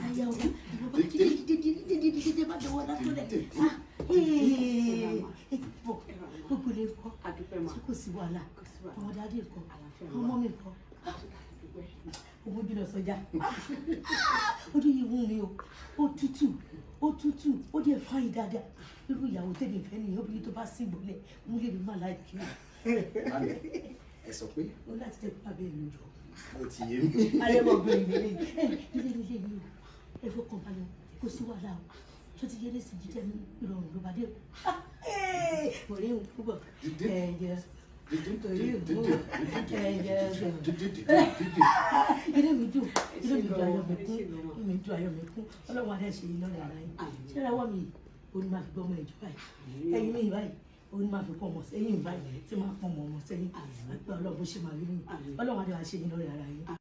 Aya ọba, ọba, dídé dídé dídé dídé, má dọwọ́ látọ̀lẹ̀. Gbogbo lè kọ́. Adúpẹ́ mà. Ṣé kò sí wàhálà? Kò sí wàhálà. Ọmọ dáadé kọ́? Àlàáfíà. Ọmọ mi kọ́? Adúpẹ́. Owó jùlọ sọjá, ojú yìí wú mi o. Ó tútù, ó tútù, ó dẹ̀ fáyín dáadáa. Irú ìyàwó tèmi fẹ́ nìyẹn. Obìnrin tó bá sí ìgbọ́lẹ̀ ń lè mi má láì kí. Mami, ẹ sọ pé o láti jẹ́ pé abẹ́ mi jọ. Ó ti yé mi. Alẹ́ mọ̀ gbé ìgbélé ẹ ilé ilé yìí o. Ẹ fọkàn balẹ̀, kò sí wàhálà o. Tó ti yé lẹ́sìn jíjẹ́ ní ìrọ̀rùn ló bá dé o. Mo rí òun púpọ̀ ẹ̀jẹ̀ torí òun ẹ̀jẹ̀. Inú mi dùn, inú mi dùn, ayọ̀ mi kún, inú mi dùn, ayọ̀ mi kún. Ọlọ́run adé ṣe iná rẹ̀ ara yín. Ṣé ara wọ́ mi yìí òun ni máa fi gbọ́ ọmọ ìjọba yìí, ẹ̀yin mi báyìí òun ni máa fi pọ̀ ọmọ sẹ́yìn báyìí tí máa pọ̀ ọmọ sẹ́yìn. Àgbẹ̀ Ọlọ́run, bó ṣe máa rí nìyí. Ọlọ́run adé wa ṣe iná rẹ̀ ara yín.